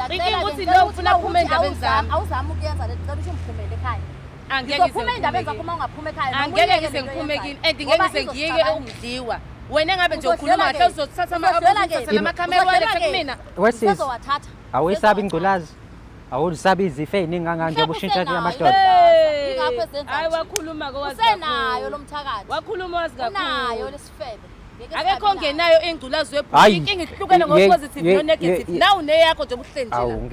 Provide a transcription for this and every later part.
Ngiyacela Inkinga ke, ukuthi ngicela lo ukuthi ufuna aphume mawukuthi endabeni zami. Awuzami ukuyenza le, ngicela ukuthi ungiphumele ekhaya. Angeke Ngizophuma ngize ey'ndabeni ngiphume zakho uma ungaphuma ekhaya. Noma Angeke uyeke ngize lento ngiphume oyenzayo. kini and ngeke Ngoba ngize ngiyeke izosixabanisa. ukudliwa. Wena ngabe nje Uzodlelwa ukhuluma ke. kahle uzothatha ama Uzodlelwa ke. uzothatha namakhamera Uzodlelwa walethe ke. kumina. Wesisi, Usezowathatha. awuyisabi ingculazi? Awulisabi izifo ey'ningi kangaka njengoba Mhlawumbe ushintsha nje usenayo. amadoda? Yingakho ezenza Hayi nje. wakhuluma ke wazi. Usenayo kakhulu. lo mthakathi. Wakhuluma wazi Unayo kakhulu. lesifebe. Ngeke Akekho singabi nayo. ongenayo ingculazi webhuku. Hayi. Inkinga ihlukene Ye- ngo-positive ye- no-negative. ye- Nawu neyakho nje ubuhleli nje la. Awu,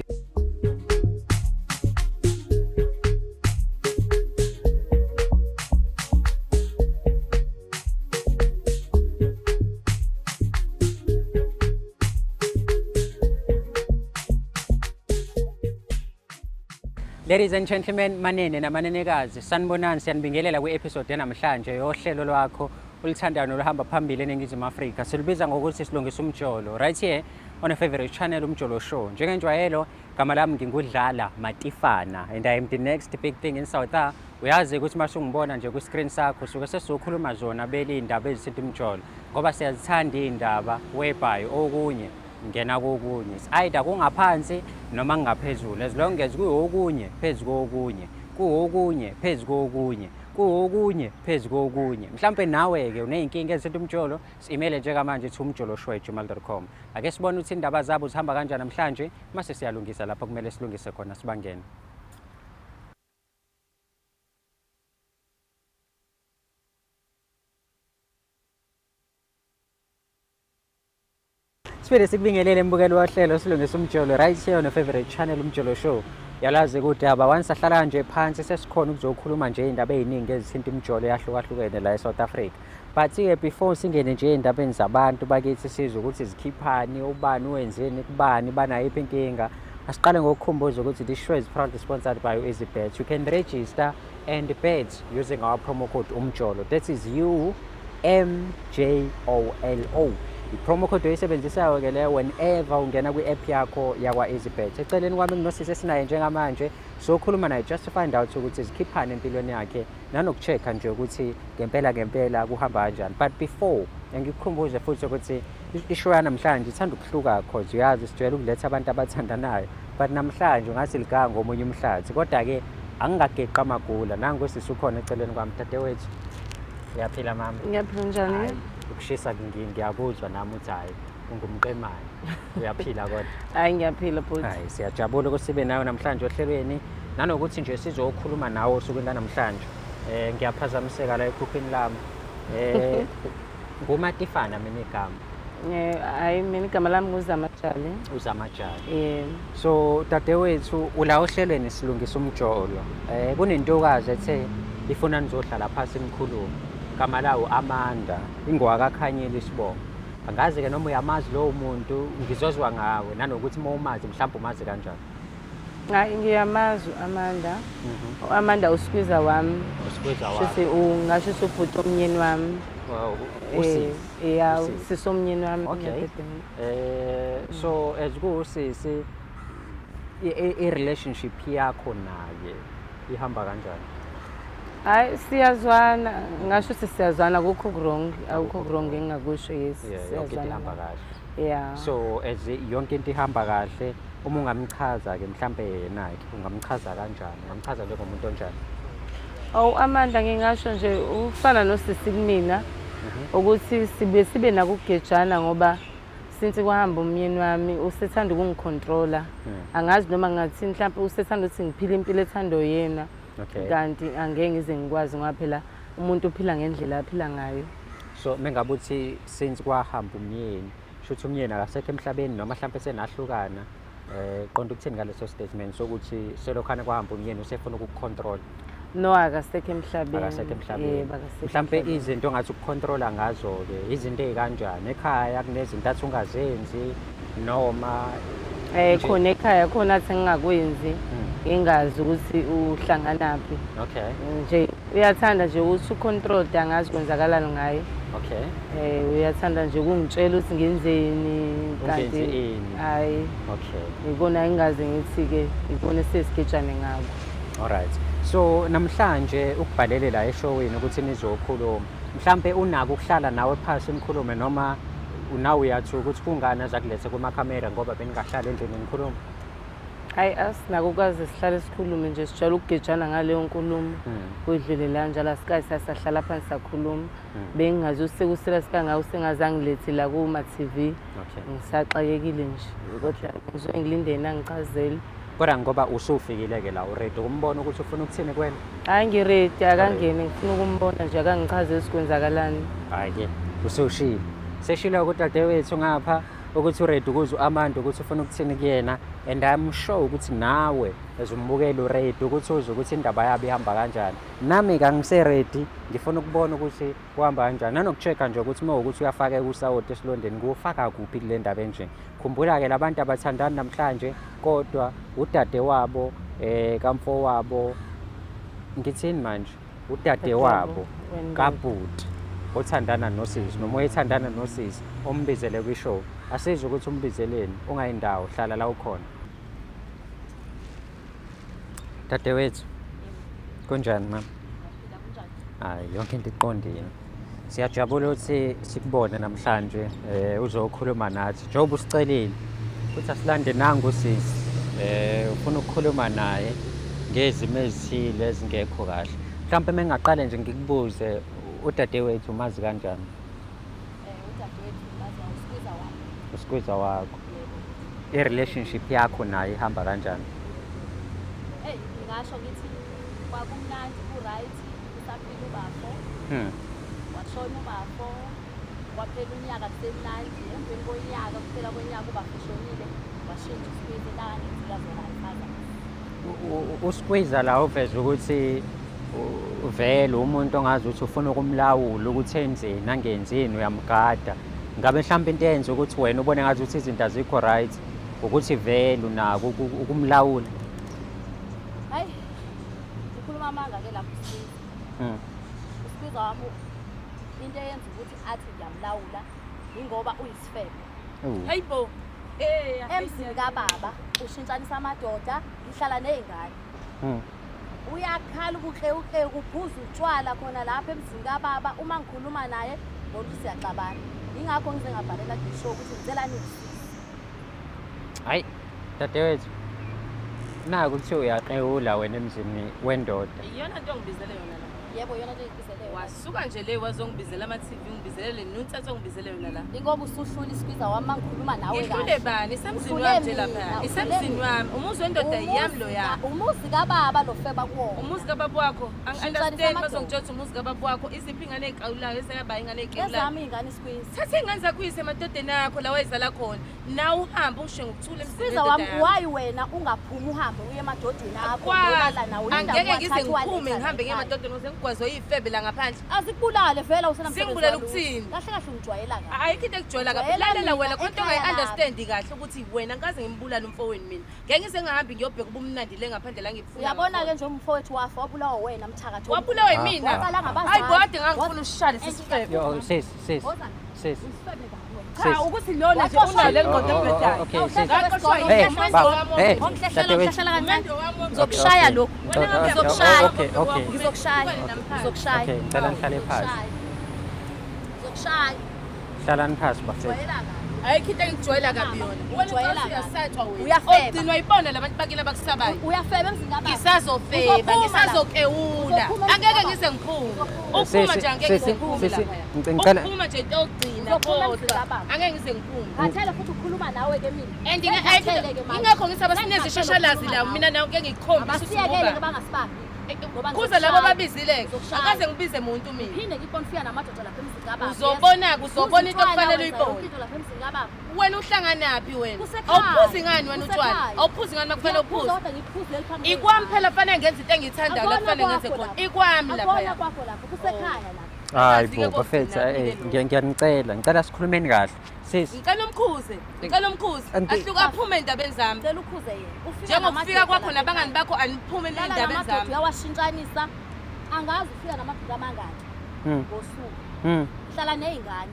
Ladies and gentlemen, manene namanenekazi, sanibonani, siyanibingelela kwi-episode yanamhlanje yohlelo lwakho oluthandayo noluhamba phambili eNingizimu Afrika. Silubiza ngokuthi silungisa umjolo, right here on a favorite channel, Umjolo Show. Njengenjwayelo, gama lami ngingudlala Matifana and I am the next big thing in South Africa. Uyazi ukuthi uma usungibona nje kwi-screen sakho suke sesizokhuluma zona beli iy'ndaba ezithinta umjolo ngoba siyazithanda iy'ndaba whereby okunye ngena kokunye. It's either kungaphansi noma kungaphezulu, as long as kuwokunye phezu kokunye, kuwokunye phezu kokunye, kuwokunye phezu kokunye. Mhlampe nawe-ke uney'nkinga ezithinta umjolo, si-email njengamanje to umjoloshow@gmail.com. Ake sibone ukuthi indaba zabo zihamba kanjani namhlanje, mase siyalungisa lapho kumele silungise khona, sibangene. Siphinde sikubingelele mbukeli wohlelo silungisa umjolo right here on your favorite channel, Umjolo Show. Yalazi kudaba once sahlala nje phansi sesikhona ukuzokhuluma nje indaba eziningi ezithinta imijolo eyahlukahlukene la eSouth Africa. But ke before singene nje endabeni zabantu bakithi sizwe ukuthi zikhiphani, ubani wenzeni kubani, banayiphi inkinga. Asiqale ngokukhumbuza ukuthi this show is proudly sponsored by EasyBet. You can register and bet using our promo code UMJOLO. That is U M J O L O. I-promo code oyisebenzisayo ke leyo whenever ungena kwi-app yakho yakwa EasyBet. Eceleni kwami kunosisi esinaye njengamanje, sokhuluma naye just to find out ukuthi zikhiphani empilweni yakhe nanoku-check-a nje ukuthi ngempela ngempela kuhamba kanjani. But before ngikukhumbuze futhi ukuthi ishow yanamhlanje ithanda ukuhluka, cause uyazi sijwayele ukuletha abantu abathandanayo, but namhlanje ungathi liganga ngomunye umhlathi, kodwa-ke angingageqi amagula. Nangu sisi ukhona eceleni kwami. Dadewethu, uyaphila mama? Ngiyaphila, njani? Hhayi, ukushisa ngiyakuzwa nami ukuthi hhayi ungumqemane. Uyaphila kodwa? Hayi, ngiyaphila bhuti. Hayi, siyajabula ukuthi sibe nawe namhlanje ohlelweni nanokuthi nje sizokhuluma nawe osukwini lanamhlanje. Ngiyaphazamiseka la ekhukhwini lami. NguMatifana mina igama. Hayi, mina igama lami nguZamajali. UZamajali. Yebo. So dadewethu, ula ohlelweni silungisa umjolo. Kunentokazi ethe ifuna nizohlala phansi nikhulume. Gama lawo Amanda, ingowakaKhanyile isibongo. Angazi ke noma uyamazi lowo muntu, ngizozwa ngawe nanokuthi uma umazi mhlawumbe umazi kanjani. Hayi, ngiyamazi u-Amanda. U-Amanda uskwiza wami. Uskwiza wakho. Shuthi ungasho ukuthi ubhuti omnyeni wami. Wow, usisi. Ya, Usisi. usisi omnyeni wami. Okay. Ngiyadedela. So as kuwusisi, i-relationship yakho naye ihamba kanjani? Hayi, siyazwana, ngasho ukuthi siyazwana, akukho wrong, akukho wrong engingakusho, yes. Yeah, yonke into Siyazwana. ihamba kahle. Yeah. So as yonke into ihamba kahle, uma ungamchaza ke mhlambe yena ke ungamchaza kanjani? Ungamchaza njengomuntu onjani? Awu, Amanda ngingasho nje ufana nosisi kumina, ukuthi sibuye sibe nakugejana ngoba since kwahamba umyeni wami usethanda ukungicontrola. Angazi noma ngathi mhlawumbe usethanda ukuthi ngiphile impilo ethando yena. Kanti angeke ngize ngikwazi ngoba phela umuntu uphila ngendlela aphila ngayo. So mengabe uthi since kwahamba umyeni, shuthi umyeni akasekho emhlabeni noma mhlawumbe senahlukana, qonda ukuthini ngaleso statement sokuthi selokhana kwahamba umyeni usefuna ukukucontrol? No, akasekho emhlabeni. Akasekho emhlabeni. Yebo, akasekho Mhlampe emhlabeni. izinto ongathi ukucontrola ngazo-ke izinto ey'kanjani ekhaya, kunezinto athi ungazenzi noma nje? Khona ekhaya khona athi ngingakwenzi, ngingazi ukuthi uhlanganaphi. Nje uyathanda nje ukuthi ucontrol, angazi kwenzakalani ngaye. Uyathanda nje ukungitshela ukuthi ngenzeni. Ungenzi Kanti ini? Hayi. Ikona engingaze ngithi-ke ikona esesigejane ngako. Alright. So namhlanje ukubhalele la eshowini ukuthi nizokhuluma. Mhlambe unako ukuhlala nawe phansi nikhulume, noma nawe uyathuka ukuthi kungani aza kulethe kumakhamera ngoba beningahlala endlini nikhuluma? Hayi, asinako ukwazi sihlale sikhulume nje, sijwayele ukugejana ngaleyo nkulumo. Kwedlule la njalo asikaze sasahlala phansi sakhuluma. Bengingazi usekusela sikangaka usengaze angilethe la kuma-TV. Ngisaxakekile nje, kodwa ngizoke ngilinde yena angichazele. Kodwa ngoba usufikile-ke la, u-ready ukumbona ukuthi ufuna ukuthini kuwena? Hhayi, ngi-ready, akangene, ngifuna ukumbona nje, akangichazele ukuthi kwenzakalani. Hhayi-ke, usushilo. Seshilo kudadewethu ngapha ukuthi u-ready ukuzwa u-Amanda ukuthi ufuna ukuthini kuyena, and I'm sure ukuthi nawe as umbukeli u-ready ukuthi uzwe ukuthi indaba yabo ihamba kanjani. Nami-ke angise-ready, ngifuna ukubona ukuthi kuhamba kanjani, nanoku-check-a nje ukuthi uma ukuthi uyafaka usawoti esilondeni, kuwufaka kuphi kule ndaba enje. Khumbula-ke labantu abathandani namhlanje, kodwa udade wabo kamfowabo, ngithini manje, udade wabo kabhuti othandana nosisi, noma oyethandana nosisi ombizele kwi-show. Asizwe ukuthi umbizeleni, ungayindawo, hlala la ukhona. Dadewethu, kunjani mama? Hayi, yonke into iqondile. Siyajabula ukuthi sikubone namhlanje, uzokhuluma nathi. Njengoba usicelile ukuthi asilande nangu usisi, ufuna ukukhuluma naye ngezimo ezithile ezingekho kahle. Mhlawumbe uma ngingaqale nje ngikubuze, udadewethu umazi kanjani? Udadewethu umazi uSqueezer wami. USqueezer wakho. I-relationship yakho naye ihamba kanjani? Hey, ngingasho ngithi kwakumnandi, ku-right, kusaphila ubafo. Washona ubafo, kwaphela unyaka kusemnandi, emveni konyaka, kuphela konyaka ubafo ushonile, washintsha uSqueezer into akangenzela zona ayichaza. USqueezer la uveza ukuthi vele umuntu ongazi ukuthi ufuna ukumlawula ukuthi enzeni angenzini, uyamgada. Ngabe mhlawumbe into eyenza ukuthi wena ubone ngathi ukuthi izinto azikho right ukuthi vele unako ukumlawula? Hayi, ukhuluma amanga ke lapho uSqueezer. USqueezer wami into eyenza ukuthi athi ngiyamlawula ingoba uyisifebe. Hayibo. Emzini kababa ushintshanisa amadoda, ngihlala nezingane. Uyakhala ubuklewuklewu, kuphuza utshwala khona lapha emzini kababa. Uma ngikhuluma naye ngibona ukuthi siyaxabana. Yingakho ngize ngabhalela kule show ukuthi ngicela ningisize. Hayi, dadewethu, naku kuthiwa uyaklewula wena emzini wendoda. Iyona nto ongibizele yona la. Yebo, iyona nto engibizele yona. Wasuka nje le wazongibizela ama-TV, ungibizele le nonsense ongibizele yona la. Ingoba usuhlula iSqueezer wami uma ngikhuluma nawe kahle. Ngihlule bani? Isemzini Uhlule wami nje mina, lapha. uhlule Isemzini mina. wami. Umuzi wendoda yami lo ya. Umuzi kababa lo feba kuwona. Umuzi kababa wakho. Shintshanisa Angi-understand amadoda. bazongitshela ukuthi umuzi kababa wakho. Iziphi ingane ey'qawulayo, ezingaba ingane ey'qawulayo. Ezami iy'ngane iSqueezer. Thatha iy'ngane zakho uyise emadodeni akho la wayezala khona. Nawe uhambe ungishiye ngokuthula emzini Squeezer wendoda wami, yami. why wena ungaphumi uhambe uye emadodeni akho Akwazi. uyolala nawo? Yini ndaba Angeke ngize wathatha ngiphume waletha ngihambe ngiye la ekhaya? emadodeni ukuze ngigwazwe yifebe la ngaphandle. Azikubulale vele awusenamsebenzi Singibulale walutho. ukuthini? Kahle kahle ungijwayela kabi. Ayikho into ekujwayela kabi. Jwayela Lalela mina wena khona into ekhaya ongayi-understand kahle ukuthi wena ngikaze ngimbulale umfowenu mina. Ngeke ngize ngihambe ngiyobheka ubumnandi le ngaphandle la ngibufuna. Uyabona-ke nje umfowethu wafa wabulawa wena mthakathi. Wabulawa yimina. Waqala ngabazali. Hayi bo, kade ngangifuna ushale sisifebe. Yo, sis, sis. Woza. Sis. Usifebe kabi wena. Cha, Sis. ukuthi lona nje Waxoshwa unayo le yini? ngqondo ebhedayo. Okay, sis. Waxoshwa yini? Hey, Umendo baba, wami hey, omuhle. dadewethu. Omhlehlela, omhlehlela kancane. Umendo wami omuhle. Ngizokushaya Okay. lokhu. Okay, Ngizokushaya. okay, okay. Ngizokushaya. Ngizokushaya. Okay, ngicela nihlale phansi. Ngizokushaya. Hlalani phansi bafethu. Jwayela kabi. Ayikho into engijwayela kabi yona. Wena Ujwayela ucabanga kabi. uyasatshwa wena. Uyafeba. Ogcinwa yibona labantu bakini abakusabayo. Uyafeba emzini kababa. Ngisazofeba, Uzophuma la. ngisazokewula. Uzophuma emzini Angeke kababa. ngize ngiphume. Uzophuma. Ukuphuma Sisi, nje angeke sisi, ngize ngiphume sisi, laphaya. ngicela- Ukuphuma nje into yokugcina Uzophuma emzini kodwa. kababa. Angeke ngize ngiphume. Khathele futhi ukukhuluma nawe ke mina. And Sengikhathele-ke manje. ingakho ngithi Sengikhathele abasinezishashalazi ukukhuluma la nawe. mina nawe ngeke ngikukhombise ukuthi Abasiyekele ke ngoba. bangasibambi. Ngoba Khuza labo ngizokushaya. ababizile. Ngizokushaya. Akaze ngibize muntu mina. Phinde ngikubone ufika namadoda lapha emzini kababa. Uzobona-ke, uzobona into Uzitshwala okufanele wenza uyibone. yonke into lapha emzini kababa. Wena uhlanganaphi wena? Kusekhaya. Awuphuzi ngani wena utshwala? Kusekhaya. Awuphuzi ngani makufanele Ngiyaphuza uphuze? kodwa ngiphuze eliphambi Ikwami kwezingane. phela kufanele ngenze into engiyithandayo la Akona kufanele ngenze kwakho khona. lapho. Ikwami Akona laphaya. kwakho lapho, kusekhaya lapho. Hayi Kazi-ke bo, bafethu, kogcina eh, ngiyanicela, ngicela sikhulumeni kahle. Sis. Ngicela umkhuze, ngicela umkhuze. Anti- Ahluka aphume endabeni zami. Ngicela ukhuze yena. Ufika Njengokufika namadoda kwakho lapha nabangani ekhaya. bakho aniphume Lala endabeni namadoda zami. uyawashintshanisa. Angazi ufika namadoda amangaki ngosuku. Hlala nezingane.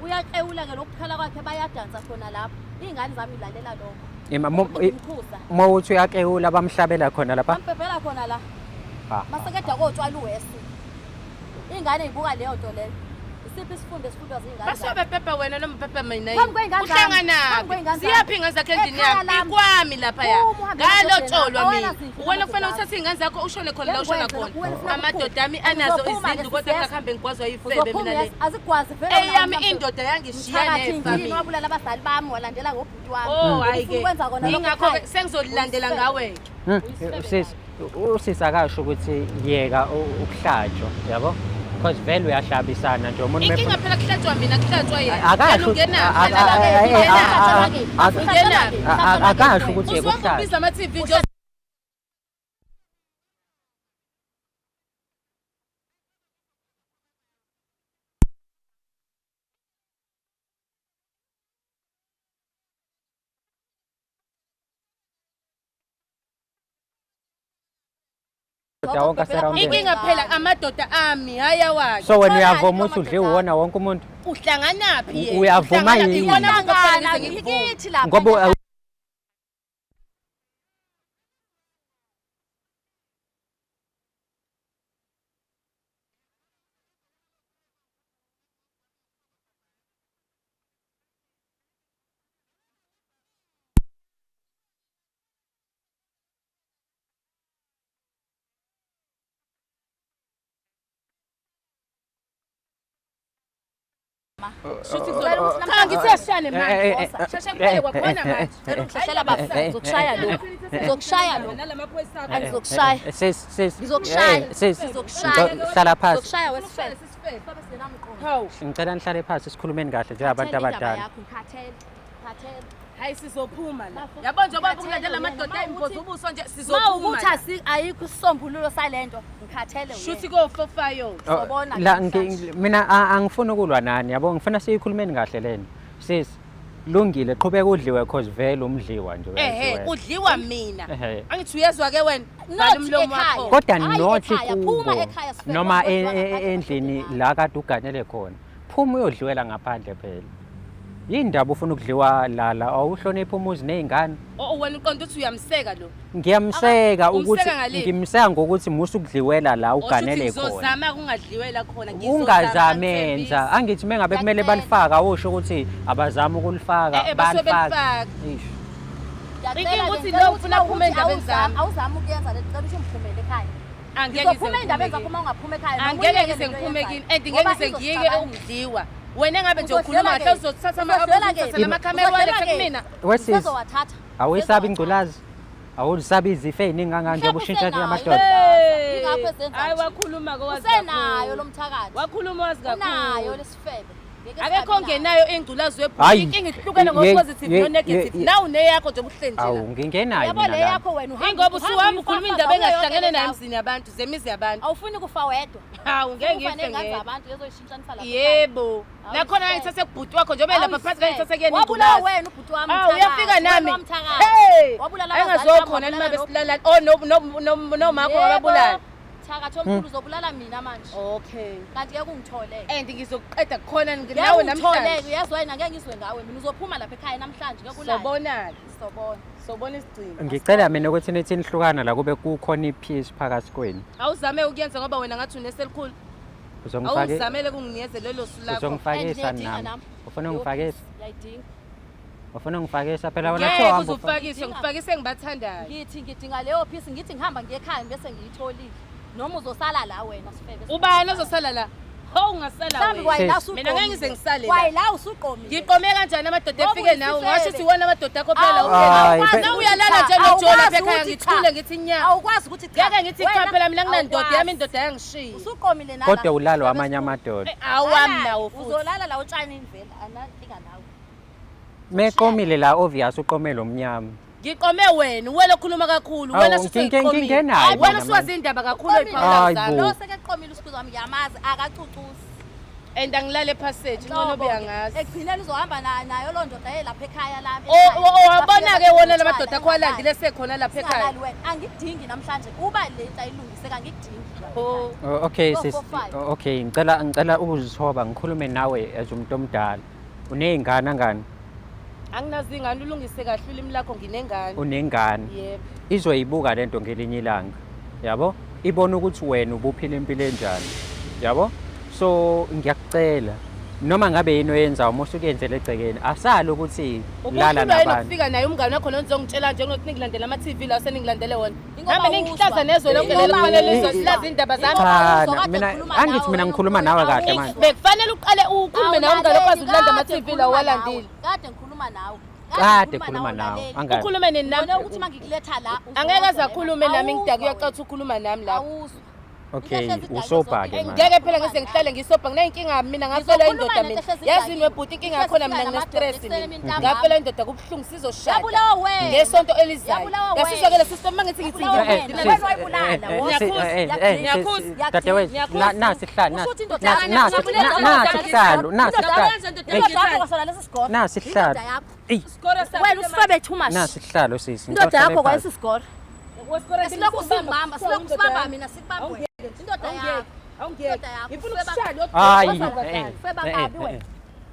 Uyaklewula ke lokukhala kwakhe bayadansa khona lapho. Izingane zami ilalela lokho. Ima Ngimkhuza. uma uthi uyaklewula bamhlabela khona lapha. Bampepela khona la. Ah. Masekeda kotshwala uwesi. Ingane ibuka leyo nto leyo. Isiphi isifundo esifundwa zingane? Basuke bepepa wena noma pepa mina Phambi kwey'ngane zami. Uhlanganaphi? Phambi kwey'ngane zami. Ziyaphi iy'ngane zakho endlini Ekhaya yami? lami. Ikwami laphaya. Phuma uhambe emadodeni Ngalotsholwa akho. mina. Awena zindlu Uwena kufanele emadodeni uthathe iy'ngane zakho ushone khona la ushona Ngeke khona. ngikwenze lokhu, wena ufuna Amadoda ami ukuphuma. anazo Uzophuma-ke izindlu kodwa sisiyeza. ngakuhambe ngigwazwa yifebe Uzophuma mina le. yes, azigwazi vele Eyami wena indoda yangishiya Mthakathi ndini nefamily. wabulala abazali bami walandela ngobhuti wami. Oh hayi Ufuna ke. ukwenza kona lokho Ingakho ke ekhaya. sengizolandela ngawe. Sis, usisi akasho ukuthi yeka ukuhlatshwa, yabo? Because vele uyahlabisana nje umuntu Inkinga phela kuhlatshwa mina kuhlatshwa yena. Akasho Yena ungenaphi? Ungenaphi? Akasho ukuthi yeka Usuhamba ukuhlatshwa. ubiza ama-TV nje. Amadoda wonke aserawundini. Inkinga phela amadoda ami hayi awakhe. So wena uyavuma ukuthi udliwe uwona wonke umuntu? Uhlanganaphi yena? Uyavuma Uhlanganaphi? yini? Ikona kufanele Hlangana ngize ngikuvume. ngikithi lapha. Ngoba Shuthi cha ngithi yashane manje. Sheshe kuphele kwakhona manje. Ngikushayela bafo, ngizokushaya lokhu. Ngizokushaya lokhu. Nalamaphoyisa akho. Angizokushaya. Sis, sis. Ngizokushaya. Sis. Ngizokushaya. Hlala phansi. Ngizokushaya wesifebe. Hawu. Ngicela nihlale phansi sikhulumeni kahle njengabantu abadala. Yakho ngikhathele. Ngikhathele. Hayi sizophuma la. Bafo, Yabo nje baba ngikhathele ukulandela wena. amadoda Ma ayimboza ukuthi- ubuso nje Ma sizophuma. ukuthi la. ayikho isisombululo salento, ngikhathele wena. Shuthi kofofayo. Sobona La namhlanje. mina angifuni ukulwa nani yabo, ngifuna siyikhulumeni kahle lento. Sis, lungile qhubeka udliwe cause vele umdliwa nje Ehhe, uyaziwela. kudliwa mina. Ehhe. Angithi uyezwa ke wena? Not Vala umlomo ekhaya. wakho. Kodwa Hhayi not ekhaya, phuma kubo ekhaya, sifebe, noma kodwa ngaphandle endlini kwamadoda. la kade uganele khona. Phuma uyodliwela ngaphandle phela. Yini ndaba ufuna ukudliwa lala awuhloniphi umuzi nezingane? Oh wena uqonda ukuthi uyamseka lo. Ngiyamseka ukuthi Umseka ngaliphi? ngimseka ngokuthi musu ukudliwela la Osho ukuthi uganele khona. ngizozama kungadliwela khona. Ngizozama, Ungazamenza angithembisi. angithi mengabe kumele Ngiyacela. balifaka awusho ukuthi abazama ukulifaka Eh, eh, basuke balifaka. belifaka. Eish. Ngiyacela Inkinga ke, ukuthi ngicela lo ukuthi ufuna uma aphume ukuthi endabeni zami. Awuzami ukuyenza le ngicela ukuthi ungiphumele ekhaya. Angeke Ngizophuma ngize endabeni ngiphume zakho uma ungaphuma ekhaya. noma Angeke uyeke ngize lento ngiphume oyenzayo. kini and ngeke Ngoba ngize ngiyeke izosixabanisa. ukudliwa. Wena ngabe nje Uzodlela ukhuluma ke. kahle uzothatha Uzodlela ke. ama namakhamera Uzodlela walethe ke. kumina. Wesisi Usezowathatha. awesabi ingculazi. Awulisabi izifo ey'ningi kangaka njengoba Mhlawumbe ushintsha usenayo. amadoda. Ingakho ezenza Hayi nje. wakhuluma ke wazi. Usenayo kakhulu. lo mthakathi. Wakhuluma wazi Unayo kakhulu. lesifebe. Ngeke Akekho singabi nayo. ongenayo ingculazi webhuku. Hayi. Inkinga ihlukene Ye- ngo-positive ye- no-negative. ye- Nawe uneyakho nje ubuhle nje. Awu la. ngingenayo Yabo mina le la. yakho wena uhamba Ingoba uhamba usuhamba ukhuluma uyifafaza indaba kuyo yonke engahlangene le nayo ndawo. emzini yabantu, zemizi yabantu. Awufuni kufa wedwa. Hawu ngeke Ufa ngife ney'ngane ngedwa. zabantu lezoyishintshanisa lapha ekhaya. Yebo. Hawu, Nakhona isifebe. ngangithathe kubhuti wakho njengoba Hawu, lapha phansi isifebe. ngangithathe kuyena Wabulawa ingculazi. wena ubhuti wami Hawu mthakathi. uyafika Wena nami. wamthakathi. Hey! Wabulala abazali bami, Engazokhona nima wabulala besilala. Oh no no no nomakho Yebo. wababulala. Thakathi omkhulu uzobulala mina manje. Okay. Kanti ngeke ungithole. And ngizokuqeda khona Ngeke nawe ungithole namhlanje. uyezwa wena ngeke ngizwe ngawe mina uzophuma lapha ekhaya namhlanje ngeke ulale. Sobonana. Sobona. Sobona isigcino. Ngicela mina ukuthi nithi nihlukana la kube kukhona i-peace phakathi kwenu. Awuzame ukuyenza ngoba wena ngathi uneselikhulu. Uzongifake Awuzamele kunginikeze lelo su lakho. uzongifakisa And ngiyayidinga nami. nami. Ufuna ungifakisa? Ngiyayidinga. Ufuna ungifakisa phela wena Ngeke kuthiwa hamba ufake. uzufakiswe, ngifakise engibathandayo. Ngithi ngidinga leyo piece ngithi ngihamba ngiye ekhaya bese ngiyitholile. Noma uzosala la wena sifebe. Ubani ozosala la? Ho ungasala Mhlawumbe wena. kwayila Sis. Mina ngeke ngize ngisale la. Kwayila usuqomile. Ngiqome kanjani amadoda Ngoba efike nawe? uyisifebe. Ngasho ukuthi iwona amadoda akho phela Awu, uphela. Hayi, awukwazi Na ukuthi uyalala cha, nje noJola awukwazi lapha ekhaya ukuthi ngithule cha. ngithi nya. Awukwazi ukuthi cha. Ngeke ngithi cha Wena phela mina nginandoda awukwazi. yami indoda yangishiya. Usuqomile nala. Kodwa ulalwa amanye amadoda. Eh, Awami nawo futhi. Uzolala la utshanini vele anankinga nawe. Meqomile la obvious uqomele omnyama. Ngiqome wena, wena okhuluma kakhulu, Awu, wena suthi uyiqomile. ngingenayo Wena mina usuwazi manje. indaba kakhulu Uqomile. oyiphawula Hayi zami. bo. Lo sekeqomile usibuzo wami ngiyamazi akacucusi. And angilale passage, ngcono Nhlobo. uyangazi. Ekugcineni uzohamba nayo loo ndoda elapha ekhaya lami. Wabona-ke wona la madoda akho alandile sekhona lapha ekhaya. Singalali wena. Angikudingi namhlanje. Uba le nto ayilungise angikudingi. Oh. Oh, okay Four, sis. four, five. Oh, okay, ngicela ukuzithoba ngikhulume nawe as umuntu omdala. Uney'ngane angani? Anginazingane ulungise kahle ulimi lakho nginengane. Unengane. Yebo. Izoyibuka lento ngelinye ilanga. Yabo? Ibona ukuthi wena ubuphila impilo enjani. Yabo? So ngiyakucela noma ngabe yini oyenzayo uma usukuyenzela egcekeni asali ukuthi lala Ubuhlulwa yini nabantu. ukufika naye umngane wakho lo nizongitshela nje ngokuthi ningilandela ama-TV la seningilandele wona. Ingoba Hambe ningihlaza uzwa. nezwe lonke leli Ingoba kufanele uzwa. lizohlaza indaba zami. Cha, Ingoba uzwa, kade mina ngikhuluma angithi nawe, mina ngikhuluma wena nawe kahle awuzwa. manje. Bekufanele uqale ukhulume naye umngane okwazi ukulanda Awulaleli, ama-TV kade la ngikhuluma walandile. nawe, Kade ngikhuluma nawe. Kade khuluma nawe. awulaleli. Angani. Ukhulume nini nami? Ngibone ukuthi mangikuletha la Angeke aze akhulume nami Awuzwa ngidake wena. uyaqatha ukhuluma nami lapho. Awuzwa. Okay, Into ehlezi usobha ke idakwe manje. Ngeke phela ngize ngihlale ngisobha nginayinkinga mina ngafelwa Ngizokhuluma indoda nento mina. ehlezi Yazini idakiwe. webhuti inkinga yakhona mina Ihlezi ngine-stress ifika mina. namadoda ekuseni ntambama. Ngafelwa indoda kubuhlungu sizoshada. Yabulawa wena. Ngesonto elizayo. Yabulawa wena. Yasizwa-ke lesi sisto uma ngithi ngithi Yabulawa Eh, eh, wena. sis, Wena wayibulala, eh, eh, wena. sis, eh, eh, eh, Ngiyakhuza. sis, dadewethu, Ngiyakhuza. nasi isihlalo, Usho ukuthi indoda nasi yakho nasi indoda nasi yakho- isihlalo, nasi Indoda isihlalo. yakho- Hey, Indoda yakho kwasona lesi sigoro. Nasi isihlalo. Indoda yakho. Eyi, Wena usifebe too much. nasi isihlalo sisi. Indoda ngicela yakho uhlale kwayesi phansi. sigoro. Silokhu singibamba, silokhu sibamba mina sikubamba wena. Indoda yakho. Indoda yakho. Ngifuna Ufeba- ukushada Hayi, Ufeba eh, kabi, ufeba eh, kabi eh, wena. eh.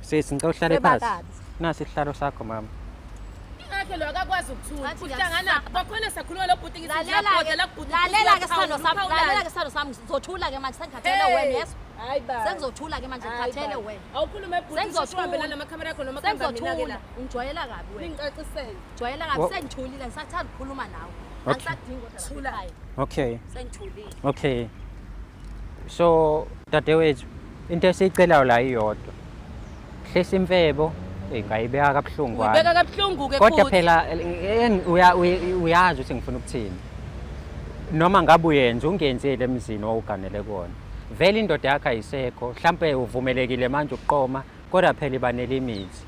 Sisi ngicela uhlale Ufeba phansi. kabi. Nasi isihlalo sakho mama. Ingakho lo akakwazi ukuthula. Ngathi Uhlangana kwakhona sakhuluma lo bhuti ngithi Lalela ngiyabhoda ke, la kubhuti. lalela ke sithando sami, lalela ke sithando sami, ngizothula ke manje sengikhathele wena yeso. Hayi ba. Sengizothula ke manje ngikhathele wena. Awukhulume bhuti Sengizothula. uhambe namakhamera akho noma kuhamba mina ke Sengizothula, la. ungijwayela kabi wena. Ningicacisele. Jwayela kabi Wo- sengithulile ngisathanda ukukhuluma nawe. Okay. Angisadingi kodwa lapha Thula. ekhaya. Okay. Sengithulile. Okay. So dadewethu into esiyicelayo la iyodwa. Hlisa imfebo, eh ngayibeka kabuhlungu kwami. Uyibeka kabuhlungu ke Kodwa futhi. phela uyazi ukuthi ngifuna ukuthini. Noma ngabe uyenza ungenzile emzini owuganele kuwona. Vele indoda yakho ayisekho, mhlampe uvumelekile manje ukuqoma, kodwa phela iba nelimithi.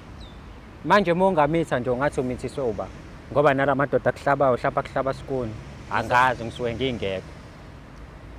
Manje uma ungamitha nje ungathi umithiswe uba ngoba nala madoda akuhlabayo mhlawumbe akuhlaba sikuni. Angazi ngisuke ngingekho.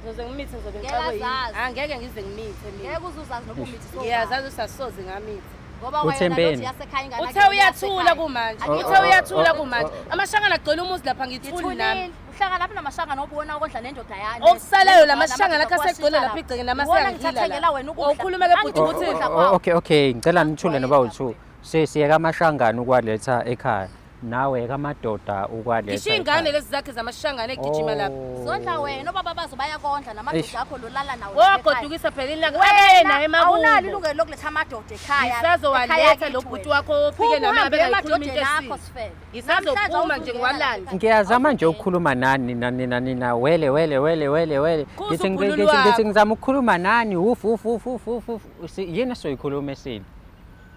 Ngizoze ngimithe ngizobe Ngeke ngixakwe yini. azazi. Angeke ngize ngimithe mina. Ngeke uze uzazi noba umithi so. Ngiyazazi ukuthi asoze ngamithe. Ngoba wena Uthembeni. lothi yasekhaya ingane Uthe yakhe uyathula yasekhaya. kumanje. Akekho Uthe uyathula Oh, oh, kumanje. oh, oh. Amashangana agcwele umuzi lapha ngithuli nami. Ngithulile. Uhlangana lapha namashangana obona ukondla nendoda yani. Okusalayo la mashangana akhe asegcwele lapha igceke Iwona namaseyangila ngithathengela la. wena ukudla. Awukhulume ke bhuti Angidingi ukuthi ukudla Oh, kwakho. okay okay ngicela nithule noba Angijwayeli u-two. Sesiyeka amashangana ukwaletha ekhaya. Nawe kamadoda ukwaletha. ngisho iy'ngane lezi zakhe zamashangane egijima lapha. Zondla wena obaba bazo bayakondla Eish. namadoda akho lolala nawo. lapha ekhaya. Wagodukisa phela ilanga akaye naye Wena awunalo emakubo. ilungelo lokuletha amadoda ekhaya. Ngisazowaletha lo bhuti wakho ofike nami abe abengayikhuluma into emadodeni akho esibi. sifebe. Ngisazophuma nje ngiwalande. Ngiyazama nje ukukhuluma nani nani nani na wele wele wele wele wele. Khuza Ngithi ubhululu ngithi ngithi wakho. ngizama ukukhuluma nani ufu ufu ufu ufu ufu. ufu. Yini esoyikhuluma esile?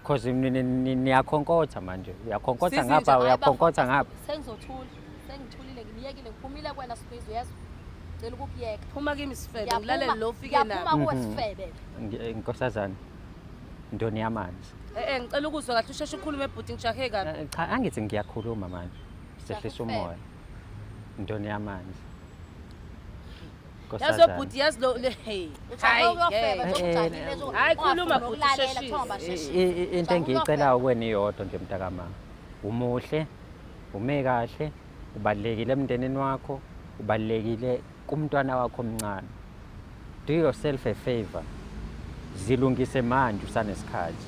Cause niyakhonkotha manje. Uyakhonkotha Sizinja, ngapha Hayi, uyakhonkotha bafo, ngapha. Sengizothula. Sengithulile ngiyekile ngiphumile kuwena Squeeze uyezwa. Ngicela ukukuyeka. Phuma kimi sifebe ngilalele lo ofike Ngiyaphuma nami. kuwe sifebe. Nkosazana. Ndoni yamanzi. Eh eh ngicela ukuzwa kahle usheshe ukhulume bhuti ngijahe kabi. Cha angithi ngiyakhuluma manje. Sehlisa Uyakhuluma. umoya. Ndoni yamanzi. Yazi bhuti yazi lo hey. Ujahe Hayi, ukuyofeba ngeke. nje ujahile nje. Hayi, khuluma ungafuni bhuti, nokulalela, usheshise. kuthiwa ngabasheshisi. Into Ujahe engiyicelayo kuwena iyodwa nje mntakamama. Umuhle, ume kahle, ubalulekile emndenini wakho, ubalulekile kumntwana wakho omncane. Do yourself a favor. Zilungise manje usanesikhathi.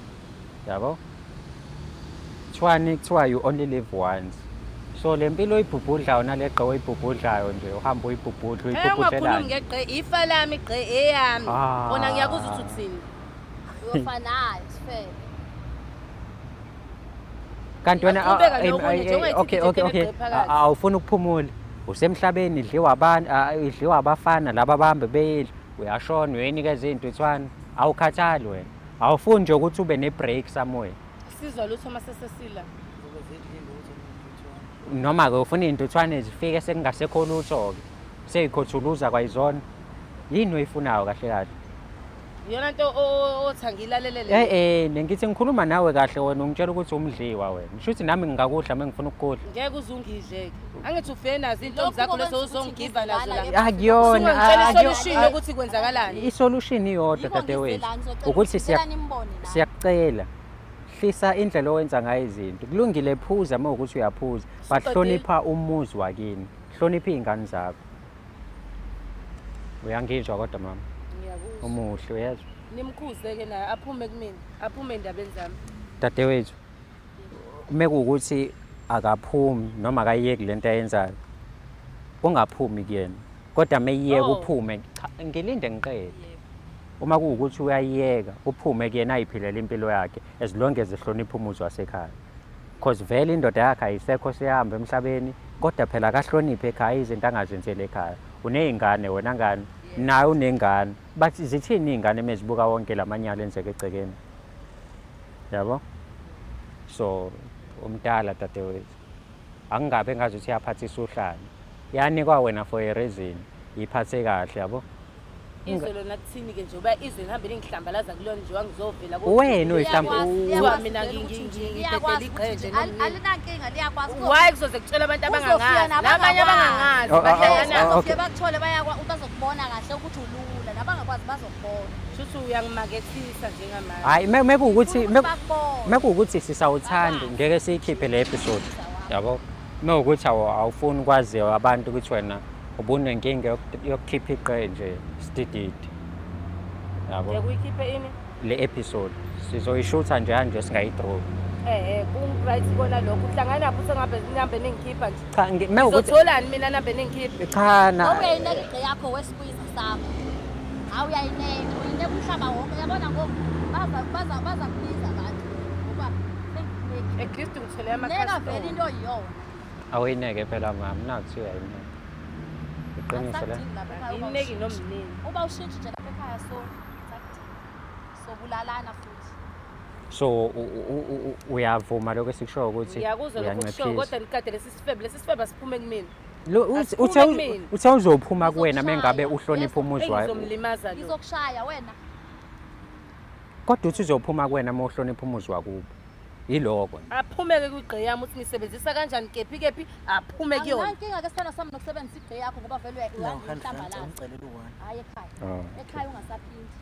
Yabo? Kuthiwani kuthiwa you only live once. So le mpilo oyibhubhudlayo nale gqe oyibhubhudlayo nje uhamba uyibhubhudla Eh ungakhulumi uyibhubhudlelani. ngeqe ifa lami igqe eyami. Ah. Kona ngiyakuzwa ukuthi uthini. Uyofa naye sifebe. Kanti wena Uyaqhubeka nokunye nje, ungayithinti okay nje okay into okay enegqe phakathi. Awufuni ukuphumula. Usemhlabeni idliwa abantu idliwa abafana laba bahambe beyidla. Uyashona uyinikeza iy'ntuthwane. Awukhathali wena. Awufuni nje ukuthi ube ne-break somewhere. Sizwa lutho masesesila. Noma-ke ufuna iy'ntuthwane zifike sekungasekho lutho-ke. Sey'khothuluza kwayizona. Yini oyifunayo kahle kahle? Iyona nto othi angiyilalele le. Eh eh ngithi ngikhuluma nawe kahle wena ungitshela ukuthi umdliwa wena. Ngisho ukuthi nami ngingakudla uma ngifuna ukukudla. Ngeke uze ungidleke. Angithi ufike nazo iy'ntombi Lokhu zakho lezo kokwenza ukuthi uzongiva nazo ngizilala la. ke. Akuyona Usungangitshela akuyo- isolution yokuthi kwenzakalani. I-solution iyodwa Yikho dadewethu ngizela, ngizocela ukuthi ngicela nimbone la. siyakucela hlisa indlela owenza ngayo izinto. Kulungile phuza uma ukuthi uyaphuza, but Usuqedile? hlonipha umuzi wakini, hlonipha iy'ngane zakho. Uyangizwa kodwa mama, Ngiyakuzwa. umuhle uyezwa. Nimkhuze-ke naye aphume kumina, aphume ey'ndabeni zami. Dadewethu, uma kuwukuthi akaphumi noma akayiyeki lento ayenzayo, ungaphumi kuyena. Kodwa uma eyiyeka Oh. uphume, cha ngilinde ngiqede. Uma kuwukuthi uyayiyeka uphume kuyena ayiphilele impilo yakhe as long as ehlonipha umuzi wasekhaya. Cause vele indoda yakhe ayisekho seyahamba emhlabeni kodwa phela akahloniphe ekhaya izinto angazenzeli ekhaya. Uney'ngane wena ngane naye unengane. Bathi zithini iy'ngane mezibuka wonke lamanyala enzeka egcekeni? Yabo? So umdala dadewethu. Angingabe ngazuthi iyaphathisa uhlanya. Yanikwa wena for a reason. Iphathe kahle yabo. Izwe lona kuthini-ke nje uba izwe lihambe lingihlambalaza kulona nje wangizovela Wena uyihlamba Kuthiwa mina liyakwazi ngidedela igqe nje ukuthi alinankinga liyakwazi why kuzoze kutshela abantu Kuzofika abangangazi nabanye nabangakwazi. abangangazi Oh, oh, oh, bahlangana oh, Bazofike bakuthole bazokubona kahle ukuthi ulula nabangakwazi bazokubona. shuthi uyangimakethisa njengamanje Hayi mekuwukuthi Ufuna ukuthi bakubone. mekuwukuthi sisawuthanda ngeke siyikhiphe le episode. Yabo? Mekuwukuthi awufuni ukwaziwa abantu ukuthi wena ubunenkinga yokukhipha iqe nje sidididi. Yabo? ngeke uyikhiphe ini Le episode sizoyishutha nje kanje singayidrop. ehe ku-right kona lokho uhlangana phi sengabe nihambe ningikhipha nje Cha mekuwukuthi ngizotholani mina nihambe ningikhipha cha na Ngoba uyayineka igqe yakho wesikwiza sakho. Hawu uyayineka, uyineka umhlaba wonke. Uyabona ngoku baza baza baza kubiza abantu ngoba sengikunekile. at least ngithole Neka vele ama-customer into oyiyona. awuyineke phela mama nakuthiwa uyayineka. Iqiniso le. Akusakudingi lapha ekhaya uba Angineki ushintshe. nomnini Uba ushintshe nje lapha ekhaya so akusakudingi. Sobulalana futhi. So uyavuma lokho esikushoyo ukuthi ngiyakuzwa lokho kushoyo uyanciphisa. kodwa nikade lesi sifebe lesi sifebe asiphume kumina Lo Asiphume uthe kumina. uthe uzophuma kuwena mengabe Ngizokushaya. uhlonipha umuzi wakho. engizomlimaza lo Ngizokushaya wena. Kodwa uthi uzophuma kuwena uma uhlonipha umuzi wakubo. Yiloko. aphumeke kwigqe yami ukuthi ngisebenzisa kanjani kephi kephi aphume kuyona Anginankinga ke sithanda sami nokusebenzisa igqe yakho ngoba vele No, 100 rand uyangihlambalaza. ngicelela u-one. Hayi ekhaya. Oh. Ekhaya ungasaphindi.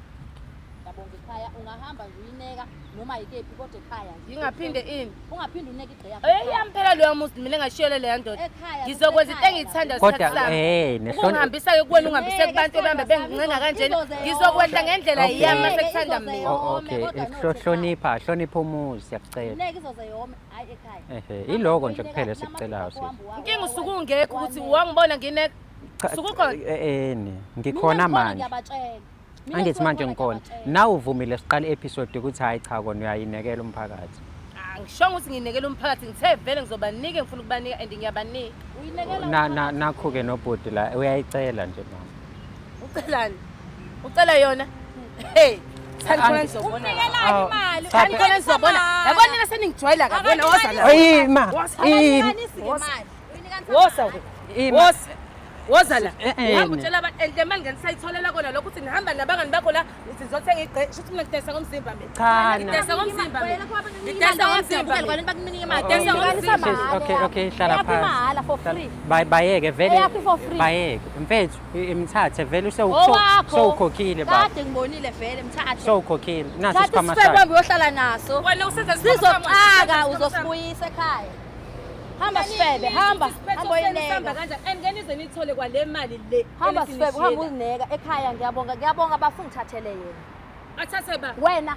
Ngiyabonga ekhaya ungahamba nje uyineka noma yikephi kodwa ekhaya nje. ngingaphinde ini Ungaphinde uneke igqe yakho. eyami phela loya muzi mina engashiyele leya ndoda Ekhaya ngizokwenza into kusekhaya engiyithanda Kodwa isikhathi sami nehlonipho ukungihambisa-ke kuwena ungihambise Ngeke kubantu sithandwa behambe sami, bengincenga kanjena izoze yonke. ngizokwehla ngendlela Okay. yami Ngeke masekuthanda izoze mina yonke. Oh, okay. kodwa not Hlonipha, hlonipha umuzi siyakucela. Ineke izoze yome hayi ekhaya. Ehe, iloko nje kuphela esikucelayo sisi. Inkinga usuke ungekho ukuthi wangibona ngineka Cha, Usuke ukhona? Ni, ngikhona manje. Ngiyabatshela. Mina Angithi manje ngisuke ngikhona. ngiyabatshela. Nawe uvumile siqale episode ukuthi hayi cha kona uyayinekela umphakathi. Angishongo ukuthi nginekela umphakathi ngithe vele ngizobanika ngifuna ukubanika and ngiyabanika Uyinekela Na na umphakathi. nakho ke nobhuti la uyayicela nje mama. ucelani ucela yona hey thani khona nizobona Umnikelani Awu, imali? cha, thani khona nizobona yabona nina seningijwayela kabi wena woza la Oyi ma. Woza. Ima. Akanikanisi ngemali. Uyinikanisa woza mahhala. ke Ima. woza woza la Eh, eh, uhamba ne. utshela abantu and le mali ngenisayitholela kona lokho ukuthi nihamba nabangani bakho la ngithi ngizothenga igqe shuthi mina ngidayisa ngomzimba mina Cha na. ngidayisa ngomzimba mina Wena kho bakunika Ngidayisa imali, ngomzimba bayakubukela, mina. kwaleni bakunika imali. Ngidayisa Uyinikanisa ngomzimba. mahhala Okay yakho. okay hlala Eyakho phansi. imahhala for free. Bayeke vele. Eyakho for free. Bayeke. Mfethu imthathe vele Owakho. usewukhokhile baba. Kade ngibonile vele mthathe. Sewukhokhile. Naso Thatha isikhwama isifebe sakhe. uhambe uyohlala naso. wena usenza isikhwama sami, Sizoxaka usenza isikhwama sami. uzosibuyisa ekhaya. Hamba sifebe, hamba. Hamba uyineka. kanjani and ngeke nize niyithole kwale mali le Hamba sifebe, elisinishiyela. uhamba uzineka ekhaya ngiyabonga. Ngiyabonga bafu ngithathele yena. athathe ba Wena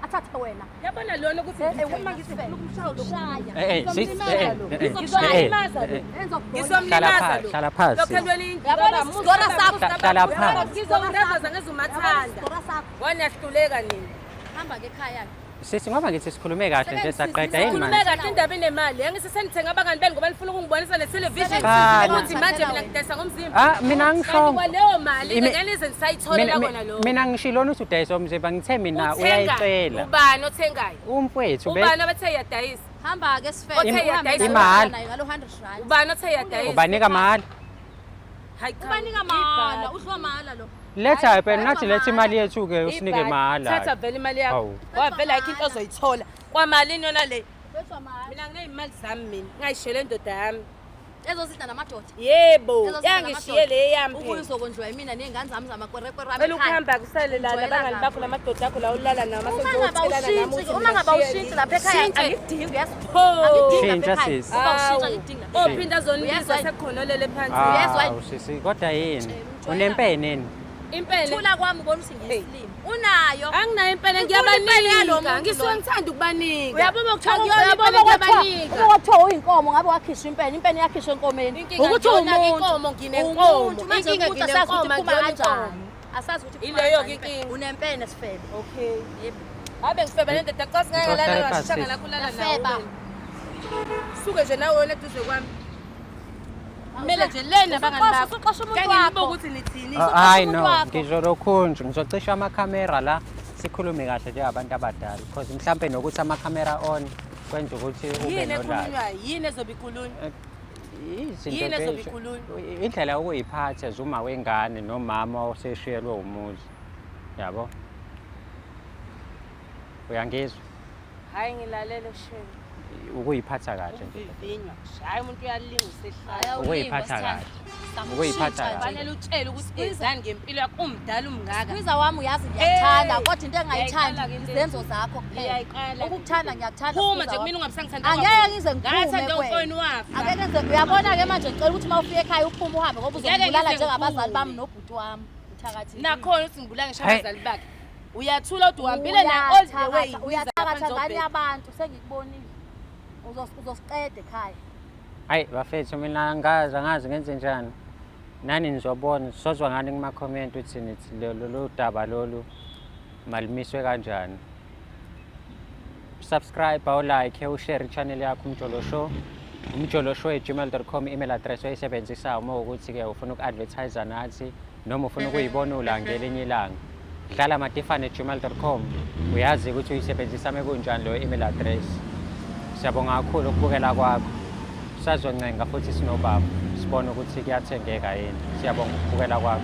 athathe wena. yabona lona ukuthi Eh, eh, ngithe wena uma ngithi sifebe. ngifuna ukumshaya lo Shaya. Eh eh sis eh eh, eh Ngizomlimaza lo. Hlala Ngizomlimaza phansi, lo. hlala phansi. Lokhu elweni indlu Yabona baba, isigora musa, sakho. musa, Hlala baba, phansi. Ngizomrabaza ngezumathanda. Isigora sakho. Waniyahluleka nini? Hamba ke ekhaya. Sisi ngoba ngithi sikhulume kahle nje saqeda yini Sikhulume manje? kahle indaba inemali. Yangithi senithenga abangani benu ngoba nifuna ukungibonisa ne-television. Cha, Ukuthi manje mina ngidayisa ngomzimba. Ah mina Kanti angishongo. kwaleyo mali Imi- ngeke nize nisayitholela kona lokho. Mina ngishilo ukuthi udayisa umzimba ngithe mina Uthenga. uyayicela. Ubani othengayo? Umfwethu be Ubani abathe iyadayisa? Hamba ke sifebe. Othe Uhambe iyadayisa. Imali. nayo ngalo 100 rand. Ubani othe iyadayisa? ubanika mahhala. Hayi cha. Ubanika mahala, udliwa mahala lo. Letha phela nathi letha imali yethu ke usinike Ibhadi. mahhala. Thatha vele imali yakho. Hawu. Ngoba vele ayikho into ozoyithola. Kwamalini yona le? Bethwa mahala. Mina nginey'mali zami mina. Ngayishiyele indoda yami. Ezozidla namadoda. Yebo, Ezozidla yangishiye le yami Ubuye phela. uzokondliwa yimina ney'ngane zami zamakwerekwere ami Cela ekhaya. ukuhamba kusale la Ngijwayela nabangani kabi. bakho namadoda akho la ulala nawo mase Uma ngaba uzotshelana nami ushintshi, ukuthi uma ngaba mina ushintshi lapha ekhaya Shintshe. angikudingi uyazi. Pho. Angikudingi lapha Shintsha, ekhaya. sisi. Uma ushintsha angikudingi lapha ekhaya. Ophinda azonibiza Uyezwa yini? sekukhona olele phansi. Uyezwa Ah, yini? sisi kodwa yini? Ngijwayela Unempene yini? Impene. Thula kwami ubona ukuthi ngiyisilima. Unayo. Anginayo impene Inkulu impene yalo ngiyabanika. muntu Ngisuke lo. ngithanda ukubanika. Uyabona kuthiwa Akuyona uyabona impene kwathiwa ngiyabanika. uma kwathiwa uyinkomo ngabe wakhishwa impene, impene yakhishwa enkomeni. Inkinga Ukuthi ngiyona uwumuntu. inkomo nginenkomo. Uwumuntu, manje Inkinga umuntu asazi ukuthi nginenkomo iphuma angiyona kanjani. inkomo. Asazi ukuthi Ileyo-ke inkinga. Unempene sifebe. Okay. Yebo. Ave ngifeba le ndoda xa singeke Ngicela lala uhlale ngashishanga phansi. la kulala Uyafeba. nawe. Suke nje nawe wena eduze kwami. Kumele nje lena abangani Usuxosha- bakho. usuxosha umuntu Ngeke ngibuke wakho. ukuthi nithini. Ah, hayi umuntu no, wakho. ngizolokhu nje ngizocisha amakhamera la sikhulume kahle njengabantu abadala because mhlampe nokuthi amakhamera on kwenza ukuthi ube Yini nolaka. ekhulunywayo? Yini ezobe ikhulunywa? Izinto Yini nje ezobe esho- ikhulunywa? Indlela yokuyiphatha as uma wengane nomama oseshiyelwe umuzi. Yabo? Uyangizwa? Hayi ngilalele shame. Ukuyiphatha kahle nje. Uvivinywa. Hayi umuntu uyalinga usehlala. Ukuyiphatha kahle. Ukuyiphatha kahle. Fanele utshele ukuthi enzani ngempilo yakho umdala umngaka. Skwiza wami uyazi ngiyakuthanda Hey! kodwa into engayithandi Ngiyayiqala-ke into izenzo zakho kuphela. Ngiyayiqala-ke. Ukukuthanda ngiyakuthanda. Phuma Skwiza nje wami. kumina ungabisangithanda. Angeke ngize ngiphume Ngathanda kuwena. umfowenu wafa. Angeke ngize uyabona-ke manje ngicela ukuthi uma ufika ekhaya uphume uhambe ngoba Ngeke uzongibulala ngize njengabazali bami ngiphume. nobhuti wami. Uthakathile. Nakhona uthi ngibulala ngisho Hey. abazali bakhe. Uyathula uthi uhambile naye all the way. Uyathakatha, uyathakatha ngane yabantu sengikubonile. Uzosiqeda ekhaya. Hayi bafethu mina angazi angazi ngenze njani. Nani nizobona sozwa ngani kuma comment ukuthi nithi lolu daba lolu malimiswe kanjani. Subscribe, awulike, ushare channel yakho Umjolo Show. umjoloshow@gmail.com email address oyisebenzisayo uma ukuthi-ke ufuna uku-advertise nathi noma ufuna ukuyibona ula ngelinye ilanga. Dlala matifane@gmail.com uyazi ukuthi uyisebenzisa mekunjani leyo email address. Siyabonga kakhulu ukubukela kwakho. Sazoncenga futhi sinobaba sibone ukuthi kuyathengeka yini. Siyabonga ukubukela kwakho.